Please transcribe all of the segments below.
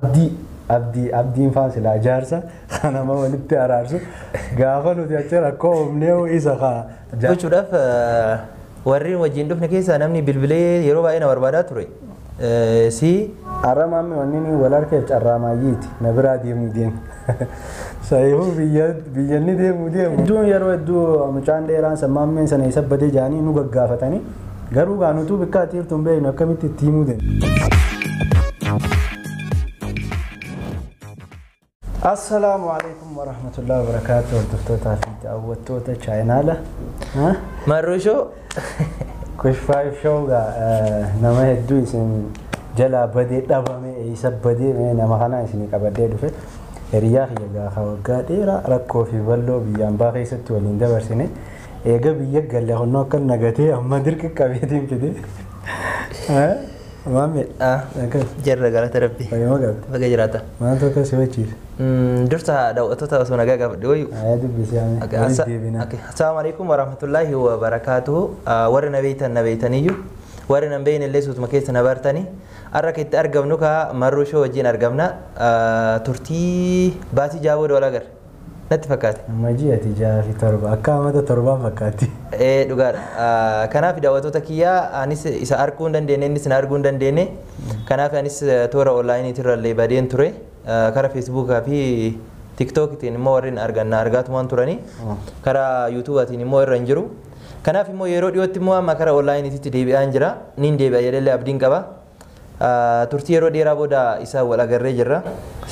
Abdii abdii abdiin faan silaa jaarsa nama walitti araarsu gaafa nuti achi rakkoo uumnee isa kaa. Gochuudhaaf warri wajjin dhufne keessaa namni bilbilee yeroo baay'ee na barbaadaa ture. Si Har'a maammi wanni inni wal harkeef carraa maayyiiti na biraa deemuu deemu. Saayifuu biyyanni deemuu deemu. Hedduun yeroo hedduu mucaan dheeraan san maammeen sana isa badee jaanii nu gaggaafatanii garuu gaa nutuu bikka ati jirtu hin beeknu akkamitti itti himuu dandeenyu. Assalaamu alaikum warahmatullahi wabarakaatuh hordoftootaa fi daawwattoota chaayinaala. Marruushoo. Kush 5 show gaa nama hedduu isin jalaa badee dhabame eessa badee mee nama kana isinii qabadhee dhufe hiriyaa kiyya gaafa waggaa dheeraa rakkoo fi bal'oo biyyaan baa keessatti waliin dabarsine eega biyya galle honnoo akka nagatee amma dirqi qabeetiin fide. Maamme. Jarra galata rabbi. Fayyuma qabdi. Baga jiraata. Maaltu akka si wachiise? Dursa daawwattoota osoo nagaa gaafadhe wayu. Ayaa dubbisee ame. Walitti deebina. Assalaamu alaikum warahmatullaahi wabarakaatuhu. Warri na beeytan na beeytaniyyuu warri na hin beeyne illee suutuma keessa na bartanii. Har'a kan itti argamnu kaa Marruushoo wajjin argamna. Turtii baatii jaha booda wal agarre. Natti fakkaate. Amma ji'ati 6 fi 7 akka amata 7 fakkaatti. Dhugaadha. Kanaaf daawwattoota kiyyaa anis isa arguu hin dandeenye innis na arguu hin dandeenye. Kanaaf anis toora onlaayiniitirra illee badeen ture. Karaa feesbuukaa fi tiktookitiin immoo warreen arganna argaatumaan turanii. Karaa yuutuubaatiin immoo irra hin jiru. Kanaaf immoo yeroo dhiyootti immoo amma karaa onlaayiniititti deebi'aa hin jira. Niin deebi'a jedhellee abdiin qaba. Turtii yeroo dheeraa booda isaa wal agarree jirra.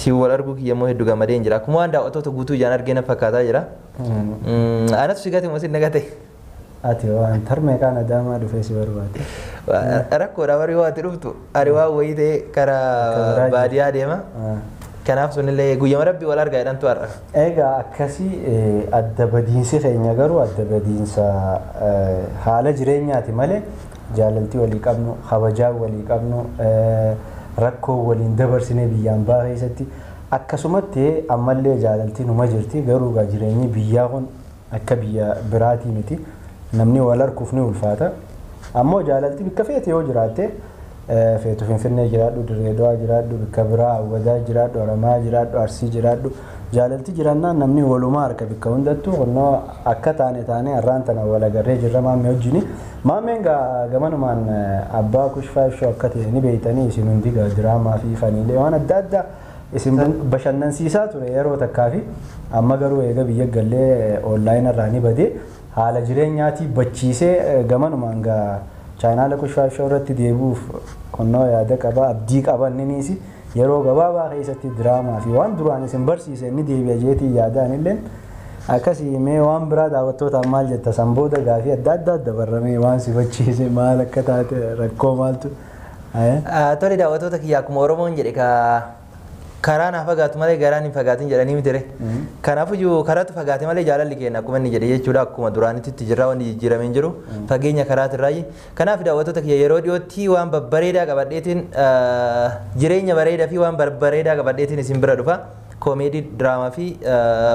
Si wal arguu kiyya immoo hedduu gammadee hin jira. Akkuma waan daawwattoota guutuu ijaan argee na fakkaataa jira. Anatu si gate moo si nagate? Ati waan tarmee kaan Adaamaa dhufee si barbaade. Rakkoodha barii yoo ati dhuftu ani waan wayii ta'e karaa baadiyyaa deema. Kanaaf sunillee guyyama rabbi wal argaa jedhantu har'a. Egaa akkasii adda badiinsi keenya garuu adda badiinsa haala jireenyaati malee jaalaltii walii qabnu, kabajaa walii qabnu, rakkoo waliin dabarsinee biyyaan baa keessatti akkasumatti ammallee jaalaltii numa jirti garuu gaa jireenyi biyyaa kun akka biyya biraatii miti namni wal harkuuf ni ulfaata. Ammoo jaalaltii bikka feete yoo jiraatte feetu Finfinnee jiraadhu, Dirree Dawaa jiraadhu, bikka biraa Awwadaa jiraadhu, Haramaa jiraadhu, Arsii jiraadhu jaalaltii jiraannaan namni walumaa harka bikka hundattuu kunnoo akka taane taane har'aan tana wal agarree jirra maammee wajjini. Maammeen gaa gamanumaan abbaa Kush 5 show akka ta'e ni beeytanii isin hundi gaa diraamaa fi faniilee waan adda addaa isin bashannansiisaa ture yeroo takkaa fi amma garuu eega biyya gallee onlaayinii irraa ni badee haala jireenyaatii bachiisee gamanumaan gaa chaayinaala Kush 5 show irratti deebi'uuf kunnoo yaada qaba abdii qaba inninis yeroo gabaabaa keessatti diraamaa fi waan duraan isin barsiise inni deebi'a jeetii yaadaan illee akkasii mee waan biraa daawwattootaan maal jetta san booda gaafii adda addaa dabarramee waan si bachiise maal akka taate rakkoo maaltu. Tole daawwattoota kiyya akkuma Oromoon jedhe karaa naa fagaatu malee garaan hin fagaatin jedhanii miti re. Kanaafuu karaatu fagaate malee jaalalli keenya akkuma inni jedhe jechuudha akkuma duraanitti itti jirra wanni jijjiiramee hin jiru fageenya karaatirraayi. Kanaaf daawwattoota kiyya yeroo dhiyootti waan babbareedaa qabadheetiin jireenya bareedaa fi waan babbareedaa qabadheetiin isin bira dhufa. Koomeedii, diraamaa fi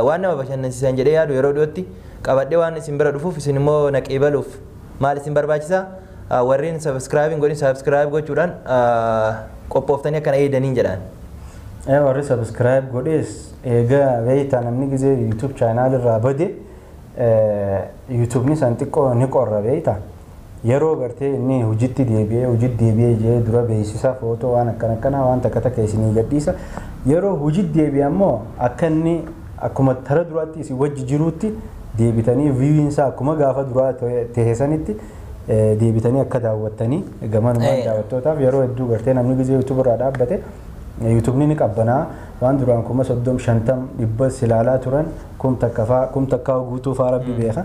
waan nama bashannansiisan jedhee yaadu yeroo dhiyootti qabadhee waan isin bira dhufuuf isin immoo naqee baluuf maal isin barbaachisa? Warreen sabiskiraayibiin godhin sabiskiraayib gochuudhaan qophooftanii akkana eedaniin jedhaan. Warri sabiskiraayib godhees egaa beektaa namni gizee yuutuub chaanaal irraa bade yuutuubni san xiqqoo ni qorra beektaa. Yeroo gartee inni hojiitti deebi'ee jee dura beeksisa footoo waan akkana akkanaa waan takka takka isinii gadhiisa. Yeroo hojiitti deebi'e ammoo akka inni akkuma tara duraatti isin wajji jiruutti deebitanii viiwiin isaa akkuma gaafa duraa ta'e sanitti deebitanii akka daawwattanii gamanumaan daawwattootaaf yeroo hedduu gartee namni gizee yuutuub irraa dhaabbate yuutuubni ni qabbanaa waan duraan 30,000 50,000 100 silaalaa turan kum takka faa kum takkaa guutuu faa rabbi beeka.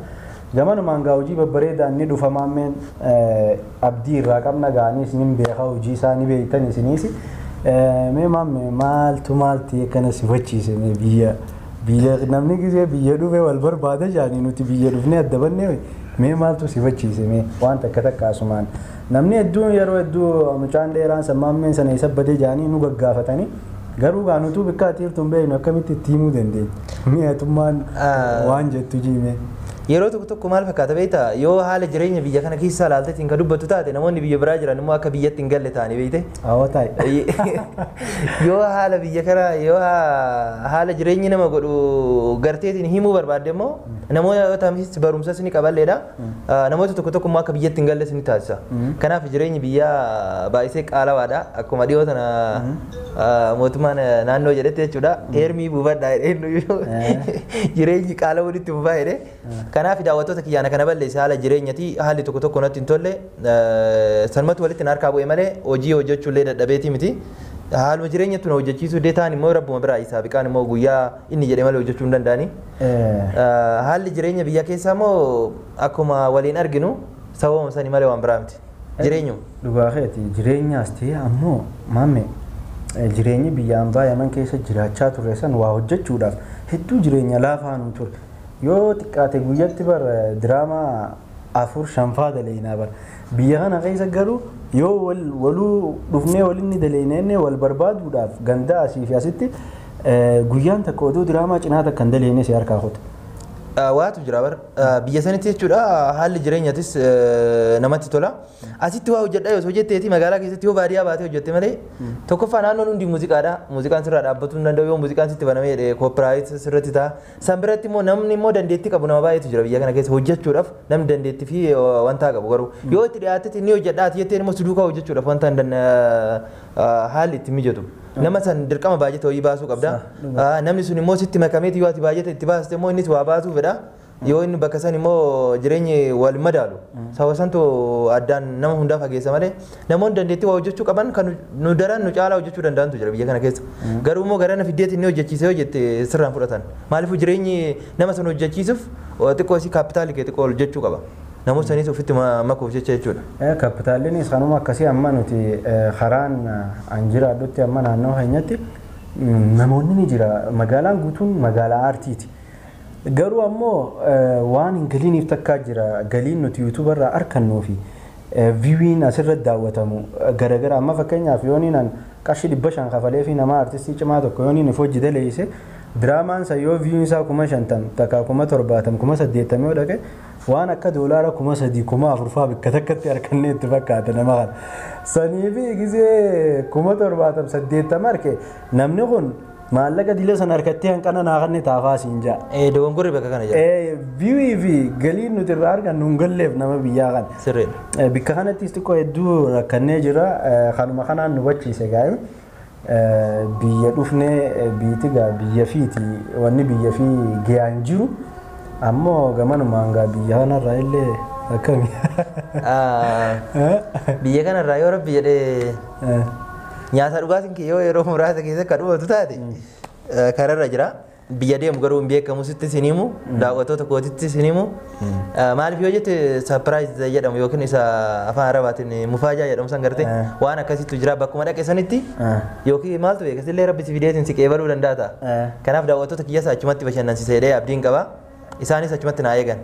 Gamanumaan gaa hojii babbareedaan ni dhufa maammeen abdii irraa qabna gaanii isinin beeka hojii isaa ni beektan isiniis. Mee maammee maaltu maalti akkana si wachiise mee biyya biyya namni gizee biyya dhufe wal barbaada jaanii nuti biyya dhufnee adda bannee mee maaltu si wachiise mee waan takka takka asumaan namni hedduun yeroo hedduu mucaan dheeraan san maammeen sana isa badee jaanii nu gaggaafatanii garuu gaa nutuu bikka ati jirtu hin beeknu akkamitti itti himuu dandeenya mi'atummaan waan jettu jiime. Yeroo tokko tokko maal fakkaata beektaa, yoo haala jireenya biyya kana keessaa ilaalteetiin kan dubbattu taate, namoonni biyya biraa jiran immoo akka biyyatti hin galle ta'anii beekte. Awwa taa'e. Yoo haala biyya kana, yoo haala jireenyi nama godhu garteetiin himuu barbaadde immoo, namoota barumsas ni qaballeedha. Namoota tokko tokko immoo akka biyyatti hin galles ni taasisa. Kanaaf jireenyi biyyaa baay'isee qaalawaadha. Akkuma dhiyoo tana mootummaan naannoo jedhetti jechuudha. Heermii buufadhaa jedhee, jireenyi qaala'uun itti fufaa jedhee. Kanaaf daawwattoota kiyyaana kana balleesse haala jireenyati, haalli tokko tokko natti hin tolle, sanumatti walitti na harkaa bu'e malee hojii hojjechuullee dadhabeetii miti. Haaluma jireenyatti na hojjechiisuu illee ta'an immoo rabbuma biraa isaa biqaan immoo guyyaa inni jedhe malee hojjechuu hin danda'ani. Haalli jireenya biyya keessaa immoo akkuma waliin arginu sababuma sanii malee waan biraa miti. Jireenyuma. Dhugaa keeti, jireenyaas ta'e ammoo maamme, jireenyi biyya ambaa Yaman keessa jiraachaa turre san waa hojjechuudhaaf hedduu jireenya laafaa nu ture. Yoo xiqqaate guyyatti bar diraamaa afur shanfaa daleynaa bar. Biyya kana keessa garuu yoo waluu dhufnee waliin daleynee wal barbaaduudhaaf ganda asii fi asitti guyyaan takka oduu diraamaa cinaa takka hin daleynee si harkaa kuta. Waatu jira bar biyya sanitti jechuudha, haalli jireenyatis namatti tola. Asitti waa hojjedha yoo hojjetteeti magaalaa keessatti, yoo baadiyyaa baatee hojjette malee, tokkoffaa naannoon hundi muuziqaadha. Muuziqaan sirraa dhaabbatuu hin danda'u, yoo muuziqaan sitti banamee jedhe copyright sirratti ta'a. San biratti immoo namni immoo dandeettii qabu nama baay'eetu jira biyya kana keessa hojjechuudhaaf, namni dandeettii fi wanta qabu garuu yoo itti dhiyaatetti ni hojjedhaati jettee immoo si duukaa hojjechuudhaaf wanta haalli itti mijatu. Nama san dirqama baajata wayii baasuu qabda. Namni sun immoo sitti makameeti, yoo ati baajata itti baaste immoo innis waa baasuu fedha. Yoo inni bakka san immoo jireenyi wal madaalu. Sababa santu addaan nama hundaa fageessa malee namoonni dandeettii waa hojjechuu qaban kan nu daran nu caalaa hojjechuu danda'antu jira biyya kana keessa. Garuu immoo gara na fiddeetti inni hojjechiisee hojjette sirraan fudhatan. Maaliifuu jireenyi nama sana hojjechiisuuf xiqqoo isii kaapitaalii kee xiqqoo hojjechuu qaba. Namoota sanis ofitti makuuf jecha jechuudha. Kaapitaallinis kanuma akkasii. Amma nuti karaan an jiraadhutti, amma naannoo keenyatti namoonni ni jira, magaalaan guutuun magaalaa aartiiti. Garuu ammoo waan hin galiiniif takkaa jira, galiin nuti YouTube irraa argannuu fi viewiin asirratti daawwatamu garagara. Amma fakkeenyaaf yooniin an qarshii 500 kafalee fi nama artistii cimaa tokko yooniin if hojii daleeyse, diraamaan san yoo viewiin isaa 50,000 takka 70,000, 80,000 yoo dhaqe, waan akka doolaara 3,000, 4,000 fa'aa bakka takkatti harkannee itti fakkaata nama kana. Sanii fi gisee 70,000, 80 harke, namni kun maallaqa dila sana harkattee hanqana naa kanne taafaa siin ja'a. Dogongorri bakka kana jira. Viewii fi galiin nuti irraa argannu hin galleef nama biyyaa kana. Sirriidha. Bikka kanattis xiqqoo hedduu rakkannee jira. Kanuma kanaan nu bachiise gaa'e. Biyya dhufnee biiti gaa biyya fiiti, wanni biyya fi gayaan jiru. Ammoo gamanumaan gaa biyya kanarraa illee akkami? Biyya kanarraa yoo rabbi jedhee nyaata dhugaatiin kee yoo yeroo muraasa keessa akka dhumatu taate kararra jira. Biyya deemu garuu hin beekamu, sitti sin himu, daawwattoota kootitti sin himu. Maaliif yoo jette, surprise jedhamu yookiin isa afaan arabaatiin mufaajaa jedhamu san garte, waan akkasiitu jira bakkuma dhaqe sanitti, yookiin maaltu beeka, sillee rabbi si fideetiin si qeebaluu danda'a ta'a. Kanaaf daawwattoota kiyyas achumatti bashannansiisee jedhee abdiin qaba. Isaanis achumatti naa eegan.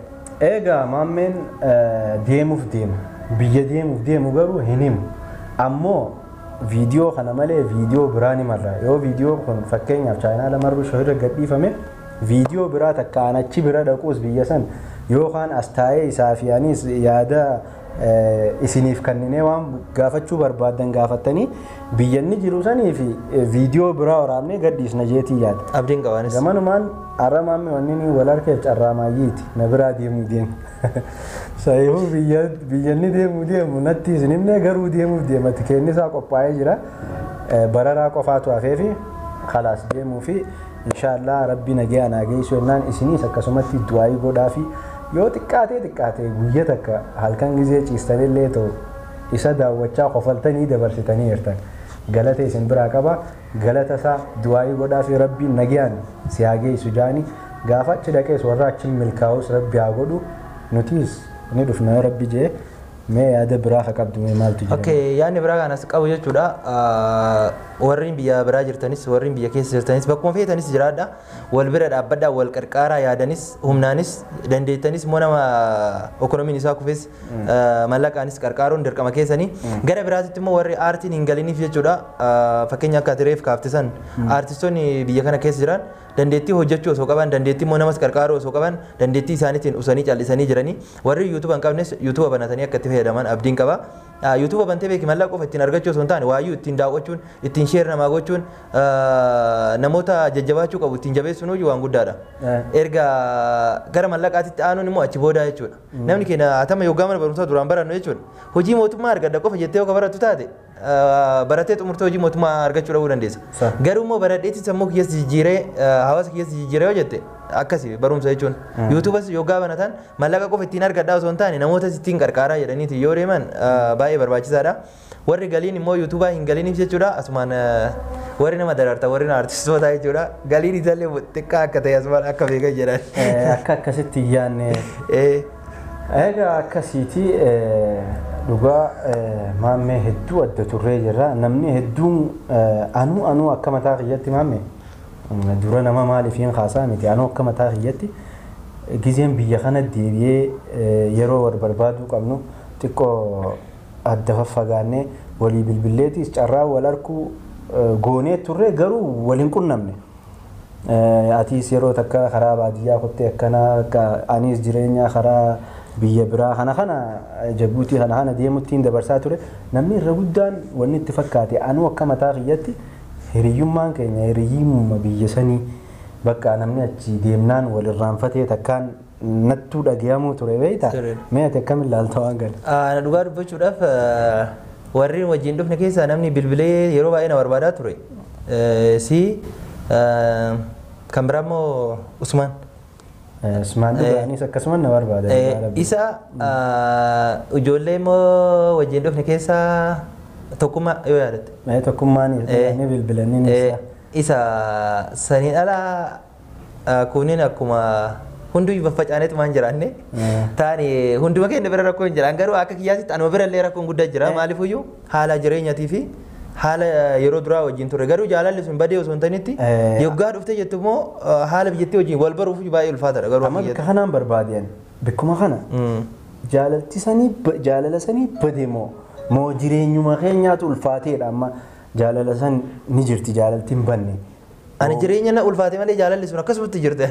Egaa maammeen deemuuf deema. Biyya deemuuf deemu garuu hin himu. Ammoo viidiyoo kana malee viidiyoo biraa ni marra. Yoo viidiyoo kun fakkeenyaaf chaayinaa lamarru shoo irra gadhiifame, viidiyoo biraa takka an achi bira dhaquus biyya san yookaan as taa'ee isaa fi anis yaada isiniif kenninee waan gaafachuu barbaaddan gaafattanii biyya inni jiru sanii fi viidiyoo biraa waraabnee gadhiisna jeetii yaada. Abdiin qabaanis. Gamanumaan har'a maammee wanni inni wal harkeef carraa maayyiiti na biraa deemuu deemu. Saayifuu biyya inni deemuu deemu natti isin himne, garuu deemuuf deema, tikeenni isaa qophaa'ee jira. Bararaa qofaatu hafee fi khalaas deemuu fi inshaallah rabbi nagee anaa geessu jennaan, isiniis akkasumatti du'aayii godhaa fi yoo xiqqaatee xiqqaatee guyya takka halkan gizee ciistanillee ta'u isa daawwachaa kofaltanii dabarsitanii jirtan. Galata isin biraa qaba. Galata isaa du'aayii godhaa fi rabbiin nagayaan si haa geessu jaanii, gaafa achi dhaqees warra achi milkaa'us rabbi haa godhu, nutis ni dhufna yoo rabbi jee. Mee yaada biraa ka qabdu mee maaltu jira? Okay, yaadni biraa kanas qabu jechuudha. Warreen biyya biraa jirtanis, warreen biyya keessa jirtanis, bakkuma feetanis jiraadha. Wal bira dhaabbadhaa, wal qarqaaraa, yaadanis, humnaanis, dandeettanis immoo nama ekonomiin isaa kufes mallaqaanis qarqaaruun dirqama keessanii. Gara biraatitti immoo warri aartiin hin galiniif jechuudha. Fakkeenya akka ati reef kaafte san, aartistoonni biyya kana keessa jiran dandeettii hojjechuu osoo qaban, dandeettii immoo namas qarqaaruu osoo qaban, dandeettii isaaniitiin usanii callisanii jiranii. Warri yuutuuba hin qabnes yuutuuba banatanii akka itti fayyadaman abdiin qaba. Yuutuuba bantee beeki, mallaqa qofa ittiin argachuu osoo hin taane, waayyuu ittiin daawwachuun, ittiin share namaa gochuun, namoota jajjabaachuu qabu ittiin jabeessuun hojii waan guddaadha. Erga gara mallaqaatitti aanuun immoo achi boodaa jechuudha. Namni keenya hatama yoggaa mana barumsaa duraan barannu jechuudha. Hojii mootummaa argadha qofa jettee yoo barattu taate, barattee xumurtee hojii mootummaa argachuu dhabuu dandeessa. Garuu immoo baradheetti sammuu kiyyas jijjiiree, hawaasa kiyyas jijjiiree yoo jette, akkasi barumsa jechuun. Yuutuubas yoggaa banatan mallaqa qofa ittiin argadhaa osoo hin taane, namoota ittiin qarqaaraa jedhaniiti yoo deeman baay'ee barbaachisaadha. Warri galiin immoo yuutuubaa hin galiniif jechuudha, asumaan warri nama dararta, warri aartistoota jechuudha, galiin isaallee xiqqaa akka ta'e asumaan akka beekan jedhan. Akka akkasitti hin yaadne. Egaa akkasiiti, dhugaa maammee hedduu adda turree jirra. Namni hedduun anuu akka mataa kiyyatti, maammee dura nama maaliif hin haasaa miti, anuu akka mataa kiyyatti gizeen biyya kana deebi'ee yeroo wal barbaaduu qabnu xiqqoo adda faffagaannee walii bilbilleetis carraa wal arkuu goonee turre, garuu wal hin qunnamne. Atiis yeroo takka karaa baadiyyaa kottee akkanaa, anis jireenya karaa biyya biraa kana Jabuutii kana deemuttiin dabarsaa ture. Namni irra guddaan wanni itti fakkaate, anuu akka mataa kiyyatti hiriyyummaan keenya hiriyyummaa biyya sanii bakka namni achi deemnaan wal irraanfatee takkaan nattuu dhagayamuu ture, beektaa? Mee ati akkam ilaalta waan kana? Na dhugaa dubbachuudhaaf, warri wajjin dhufne keessaa namni bilbilee yeroo baay'ee na barbaadaa ture. Si, kan biraa immoo Usmaan. Usmaan dhugaanis akkasuma na barbaada. Isa ijoollee immoo wajjin dhufne keessaa Tokkummaa yoo yaadatte. Tokkummaan ni bilbilanii. Isa saniin ala kunneen akkuma hunduu faffacaaneetumaan jiraanne taani, hunduma keenya bira rakkoo hin jiraan, garuu akka kiyyaasitti anuma bira illee rakkoon guddaa jira. Maaliifuyyuu haala jireenyatii fi haala yeroo duraa wajjin ture, garuu jaalalli sun badee osoo hin ta'initti, yoggaa dhuftee jettu immoo haala biyyattii wajjin wal baruuf baay'ee ulfaataadha garuu. Amma bakka kanaan barbaadeen, bakkuma kana jaalalti sanii jaalala sanii bade moo jireenyuma keenyaatu ulfaateedha? Amma jaalala san ni jirti, jaalalti hin banne. Ani jireenya na ulfaate malee jaalalli sun akkasumatti jirti.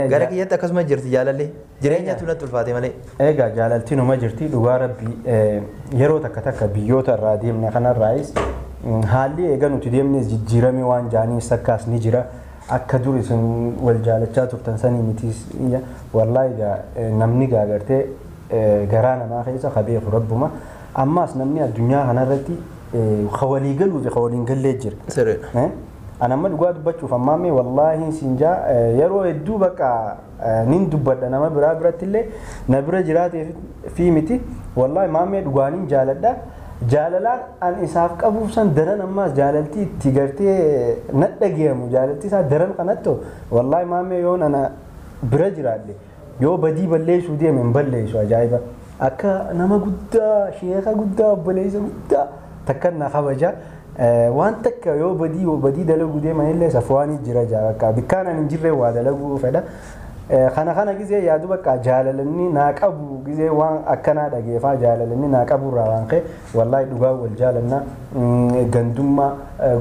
Gara kiyyatti akkasuma jirti jaalalli. Jireenyatu natti ulfaate malee. Egaa jaalalti numa jirti, dhugaa rabbii. Yeroo takka takka biyyoota irraa deemne kanarraayis haalli eega nuti deemnes jijjiirame waan jaaniis akkaas ni jira. Akka dur isin wal jaalachaa turtan sanii miti. Wallaahi egaa namni gaagartee garaa namaa keessa ka beeku rabbuma. Ammaas namni addunyaa kanarratti ka walii galuu fi ka waliin gallee jira. Sirriidha. Ani amma dhugaa dubbachuuf ammaa wallaahi siin jaa, yeroo hedduu bakka nin dubbadha, nama biraa biratti illee na bira jiraatee fi miti, wallaahi maammee dhugaaniin jaaladha. Jaalalaan an isaaf qabuuf san daran ammaas jaalaltii itti gartee nadhageemu, jaalaltii isaa daran kanatto, wallaahi maammee yoo ana bira jiraadhe, yoo badii balleessuu deeme hin balleessu, ajaa'iba. Akka nama guddaa, sheeka guddaa, obboleessa guddaa takka na kabaja. Waan takka yoo badii dalaguu deeman illee safuwaanii jira, jaa bakka bikkaan ani hin jirre waa dalaguu fedha. Kana gizee yaadu, bakka jaalalanni naa qabu gizee waan akkanaa dhageefaa, jaalalanni naa qabu irraa waan ka'e, wallaahi dhugaa wal jaalannaa, gandummaa,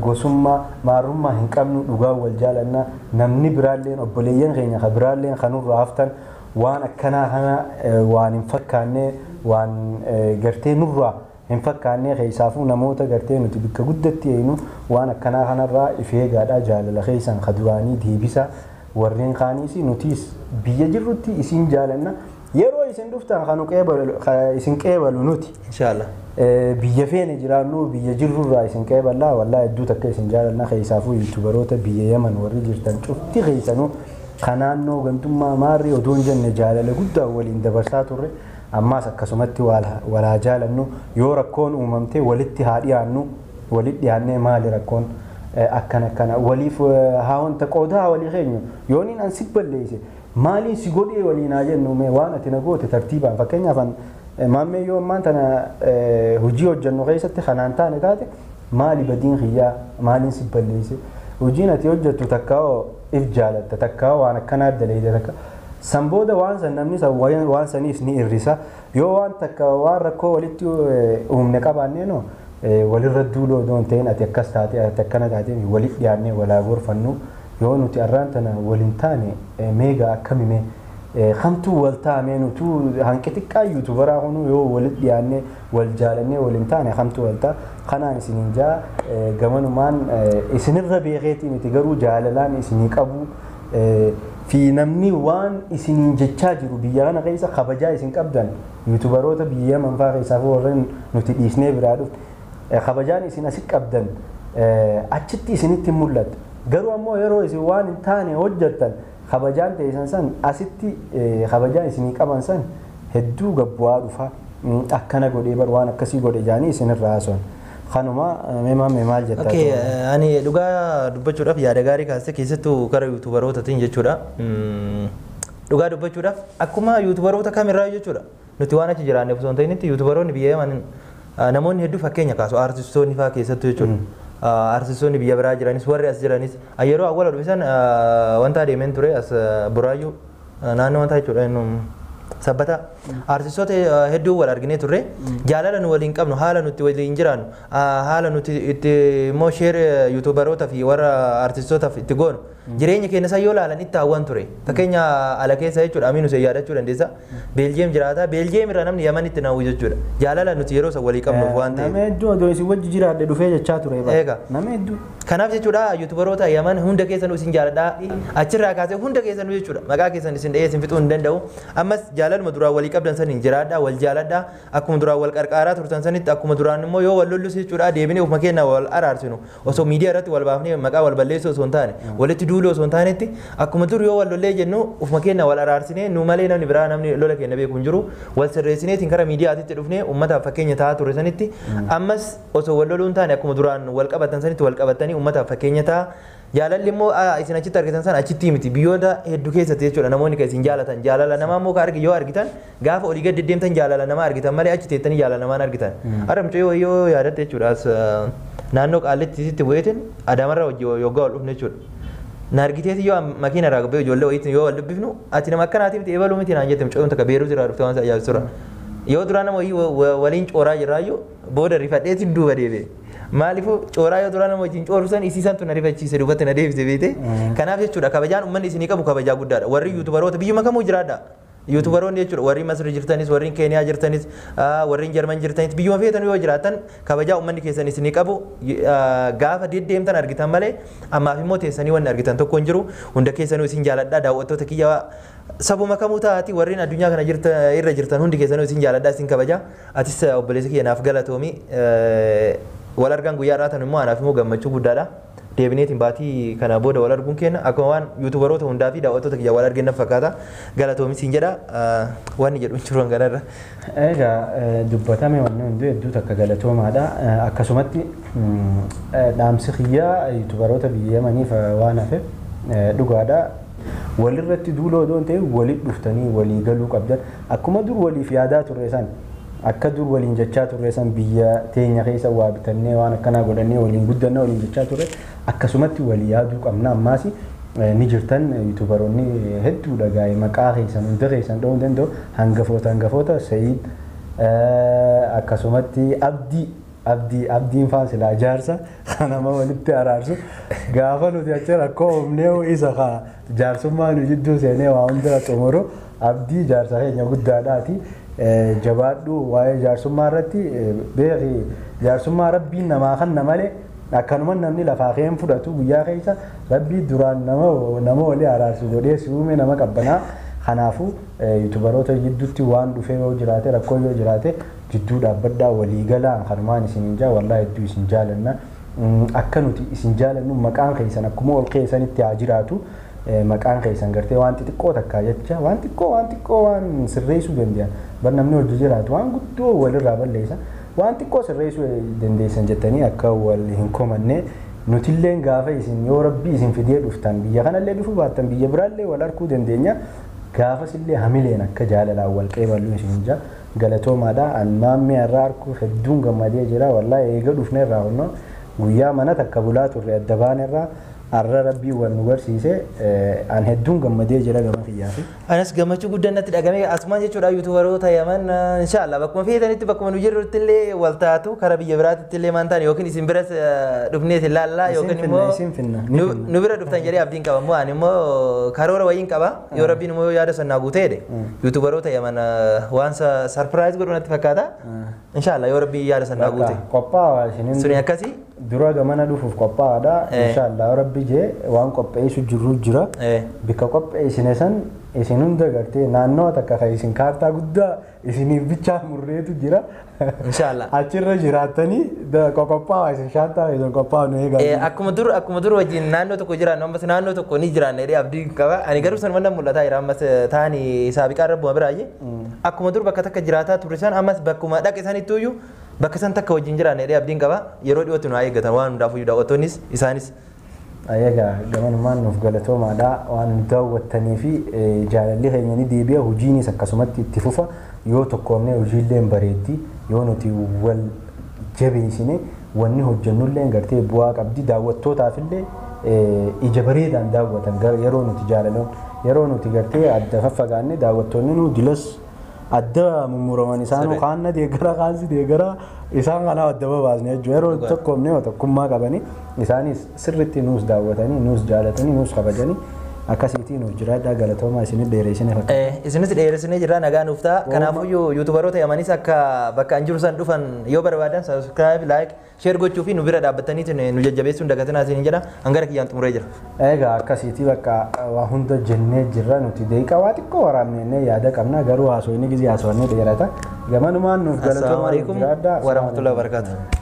gosummaa, maarummaa hin qabnu, dhugaa wal jaalannaa. Namni biraalleen, obboleeyyan keenya ka biraalleen kanurraa haftan, waan akkanaa kana waan hin fakkaanne, waan gartee nurraa hin fakkaanne, keessaafuu namoota gartee nuti bakka guddatti eeynu, waan akkanaa kanarraa if eegaadha. Jaalala keessan ka duraanii deebisa. Warreen kaaniis nutis biyya jirrutti isin jaalanna, yeroo isin dhuftan kan isin qeebalu nuti. Inshallah. Biyya feene jiraannu, biyya jirrurraa isin qeeballaa. Wallaahi hedduu takka isin jaalanna. Keessaafuu yuutubaroota biyya Yaman warri jirtan cufti keessanuu kan naannoo gandummaa maarrii odoo hin jenne jaalala guddaa waliin dabarsaa turre. Ammaas akkasumatti walaa jaalannu. Yoo rakkoon uumamte walitti haa dhiyaannu, walitti dhiyaannee maali rakkoon akkana akkana waliif haa wanta qoodaa walii keenyu. Yooniin an si balleesse, maaliin si godhee waliin haa jennu, mee waan ati na goote tartiibaan. Fakkeenyaaf an maammee yoo ammaan tana hojii hojjennu keessatti kanaan taane taate Maali badiin kiyyaa, maaliin si balleesse? Hojiin ati hojjettu takkaa if jaalatta, takkaa waan akkanaa daleeyda, takka san booda waan san namni san waan saniif ni irrisa. Yoo waan takka waan rakkoo walitti uumne qabaannee walirra duuloo odoo hin ta'in, ati akkas taate, ati akkana taate, walitti dhiyaannee walaa gorfannu. Yoo nuti arraan tana waliin taane, meegaa akkamime kamtuu wal taamee nutuu hanqi xiqqaa YouTuberaa kunu yoo walitti dhiyaannee wal jaalannee waliin taane kamtuu wal ta'a. Kanaan isiniin jaa, gamanumaan isinirra beekeetii miti, garuu jaalalaan isinii qabu fi namni waan isiniin jechaa jiru biyya kana keessa kabajaa isin qabdan, YouTuberoota biyya manfaa keessaa fi warreen nuti dhiisnee biraa dhufne, kabajaan isin asit qabdan achitti isinitti hin mul'atu. Garuu ammoo yeroo isin waan hin taane hojjettan, kabajaan ta'e san asitti kabajaan isinii qaban san hedduu gabbu'aa dhufa. Akkana godhee bar, waan akkasii godhe jaanii isinirraa haasa'an. Kanuma mee maal jettaa? Okay, ani dhugaa dubbachuudhaaf yaada gaarii kaastee, keessattuu gara YouTuberootaatiin jechuudha. Dhugaa dubbachuudhaaf akkuma YouTuberoota kamirraa jechuudha. Nuti waan achi jiraanneef osoo hin ta'initti, YouTuberoonni biyya Yaman namoonni hedduu fakkeenya kaasu, aartistoonni fa'aa keessattuu jechuudha. Aartistoonni biyya biraa jiranis, warri as jiranis, yeroo awwaala dhufisan wanta adeemeen ture as Buraayyuu naannoo wanta jechuudha, Sabbata, aartistoota hedduu wal arginee turre. Jaalala nu waliin qabnu, haala nuti waliin jiraannu, haala nuti itti immoo share YouTuberoota fi warra aartistootaaf itti goonu, jireenya keenya san yoo ilaalan itti hawwan ture. Fakkeenya ala keessa jechuudha, Amiin Hussein yaadachuu dandeessa, Beeljeem jiraata, Beeljeem irraa namni Yamanitti naawwu jechuudha, jaalala nuti yeroo san walii qabnuuf waan ta'eef. Nama hedduu odoo isin wajji jiraadhe dhufee jechaa ture. Eega. Nama hedduu. Kanaaf jechuudha, YouTuberoota Yaman hunda keessanuu isin jaaladha. Achirraa kaasee hunda keessanuu jechuudha. Maqaa keessan isin dha'ee isin fixuu hin danda'u. Ammas jaalaluma duraan walii qabdan saniin jiraadha, wal jaaladha. Akkuma duraan wal qarqaaraa turtan sanitti, akkuma duraan immoo yoo wal lollus jechuudha, deebinee ofuma keenya wal araarsinu. Osoo miidiyaa irratti wal baafnee maqaa wal balleessuu osoo hin taane, walitti duuluu osoo hin taanetti, akkuma dur yoo wal lollee jennu ofuma keenya wal araarsinee, nu malee namni biraa namni lola keenya beeku hin jiru. Wal sirreessineetiin kara miidiyaatitti dhufnee uummataaf fakkeenya ta'aa ture sanitti, ammas osoo wal loluu hin taane, akkuma duraan wal qabatan sanitti wal qabatanii uummataaf fakkeenya ta'a. Jaalalli immoo isin achitti argitan sana achitti miti, biyyoota hedduu keessatti jechuudha namoonni kan isin jaalatan. Jaalala namaa immoo ka argi yoo argitan, gaafa olii gad deddeemtan jaalala namaa argitan malee achi teettanii jaalala namaa hin argitan. Har'a mucayyoo yoo yaadatte jechuudha, as naannoo Qaallitti sitti bu'eetiin Adaamarraa hojii yoggaa ol dhufne jechuudha. Na argiteeti yoo makiina irraa gabbee ijoollee wayiitiin yoo wal dubbifnu, "Ati nama akkanaati miti, ebaluu miti," naan jette mucayyoon takka Beerut irraa dhufte, waan isa ajaa'ibsiisudha. Yoo duraa nama wayii waliin cooraa jiraayyuu booda rifadheetiin duuba deebi'e. Maaliifuu cooraa yoo duraa nama wajjin cooru san isiisantu na rifachiise, duubatti na deebise beete. Kanaaf jechuudha, kabajaan uummanni isinii qabu kabajaa guddaadha. Warri YouTuberoota biyyuma kamuu jiraadha. YouTuberoonni jechuudha, warri Masri jirtanis, warri Keeniyaa jirtanis, warri Jarman jirtanis, biyyuma feetan yoo jiraatan, kabajaa uummanni keessan isinii qabu gaafa deddeemtan argitan malee ammaaf immoo teessanii wanni argitan tokko hin jiru. Hunda keessanuu isin jaaladha, daawwattoota kiyya, sabuma kamuu taati warreen addunyaa kana jirta irra jirtan, hundi keessanuu isin jaaladha, isin kabaja. Atis obboleessa kiyya naaf galatoomi. Wal argaan guyyaa irraa tan immoo anaaf immoo gammachuu guddaadha. Deebineetiin baatii kana booda wal arguun keenya akkuma waan YouTuberoota hundaa fi daawwattoota kiyya wal arginu fakkaata. Galatoomi siin jedha, wanni jedhu hin jiru hanganarra. Egaa dubbatame wanni hundi, hedduu takka galatoomaadha. Akkasumatti dhaamsi kiyyaa YouTuberoota biyya Yamaniif waan hafe dhugaadha. Walirratti duuloo odoo hin ta'in walitti dhuftanii walii galuu qabdan. Akkuma dur waliif yaadaa turre san, akka dur waliin jechaa turre san, biyya teenya keessa waa bitannee waan akkanaa godhannee waliin guddanna waliin jechaa turre, akkasumatti walii yaaduu qabna. Ammaas ni jirtan YouTuberoonni hedduudha gaa'e, maqaa keessan hunda keessan dha'uu danda'u, hangafoota Sa'iid, akkasumatti Abdii, Abdiin faan silaa jaarsa nama walitti araarsu, gaafa nuti achi rakkoo uumnee isa kaa jaarsummaa nu jidduu seenee waa hunda xumuru. Abdii jaarsa keenya guddaadhaati. Jabaadhu, waa'ee jaarsummaa irratti beeki, jaarsummaa rabbiin namaa kanna malee akkanuma namni lafaa keen fudhatu. Guyyaa keessa rabbii duraan nama walii araarsu godhee si uume, nama qabbanaa. Kanaafuu YouTuberoota jidduutti waan dhufee yoo jiraate, rakkoo yoo jiraate, jidduu dhaabbadhaa, walii galaa. Kanumaan isin jaa, wallaahi hedduu isin jaalanna. Akka nuti isin jaalannu maqaan keessan akkuma ol keessanitti haa jiraatu. Maqaan keessan gartee waan xixiqqoo takkaa jecha waan xiqqoo waan sirreessuu danda'an bar, namni hojii jiraatu waan guddoo walirraa balleessa, waan xiqqoo sirreessuu dandeessan jettanii akka wal hin komanne, nutilleen gaafa isin yoo rabbii isin fidee dhuftan, biyya kanallee dhufuu baattan, biyya biraallee wal arguu dandeenya, gaafas illee hamileen akka jaalalaan wal qeeballu isin jaa. Galatoomaadha. An maammee irraa arguuf hedduun gammadee jira, wallaahi. Eega dhufne irraa honnoo Guyyaa mana takka bulaa turre adda baanerraa arra rabbii wal nu barsiise, an hedduun gammadee jira gama kiyyaafi. Anas gammachuu guddaan natti dhagame asumaan jechuudha. Yuutubaroota Yaman, inshaallah bakkuma feetanitti, bakkuma nu jirrutti illee wal taatu, karaa biyya biraatti illee maan taane yookiin isin biras dhufnee isin laallaa yookiin immoo isin finna, nu bira dhuftan jedhee abdiin qaba. Immoo ani immoo karoora wayiin qaba, yoo rabbiin immoo yaada sannaa guutee jedhe yuutubaroota Yaman waan surprise godhu natti fakkaata, inshaallah yoo rabbiin yaada sannaa guute. Qophaa'aa isinin. Suni akkasii. Dura gamana dhufuuf qophaa'aadha. Inshaallah rabbi jee waan qopheessu jirru jira. Bikka qopheessine san isin hunda gartee naannoo takka kan isin kaartaa guddaa isiniif bichaa murreetu jira. Inshaallah. Achirra jiraattanii qophaa'aa isin shaantaa isin qophaa'aa nu eegaa. Akkuma dur wajjin naannoo tokko jiraannu ammas naannoo tokko ni jiraanna jedhee abdii qaba. Ani garuu sanuma nan mul'ataa jira ammas taani saabiqaa rabbuma biraayyee. Akkuma dur bakka takka jiraataa turre san ammas bakkuma dhaqe sanittuyyuu bakka san takka wajjin jiraanna jedhee abdiin qaba. Yeroo dhiyootti nu haa eeggatan waan hundaafuyyuu daawwattoonnis isaanis. Egaa gamanumaan nuuf galatoomaadha waan nu daawwattanii fi jaalalli keenya ni deebi'a, hojiinis akkasumatti itti fufa. Yoo tokkoomne hojiillee bareeddi, yoo nuti wal jabeessine wanni hojjennullee gartee bu'aa qabdi, daawwattootaafillee ija bareedaan daawwatan. Yeroo nuti jaalaloon, yeroo nuti gartee adda faffagaanne daawwattoonni nu dilas adda mummuraman isaan kaan na deeggara, kaan si deeggara, isaan kanaa adda babaasne jechuudha. Yeroo tokkoomne tokkummaa qabanii isaanis sirriitti nuus daawwatanii, nuus jaalatanii, nuus kabajanii akkasiitii nuuf jiraadhaa. Galatoomaa. Isinit dheereessine fakkaata. Isinis dheeressinee jirra, nagaa nuuf ta'a. Kanaafuyyuu yuutubaroota Yamanis akka bakka an jiru san dhufan yoo barbaadan subscribe, like, share gochuu fi nu bira dhaabbatanii nu jajjabeessuun dagatinaa isiniin jedha. Hangara kiyyaan xumuree jira. Egaa akkasiitii bakka waa hunda jennee jirra. Nuti deeqa waa xiqqoo waraabnee yaada qabna, garuu haasofni gizee haasofnee dheerata. Gamanumaan nuuf galatoomaa, nuuf jiraadhaa. Warahmatullahi wabarakatuh.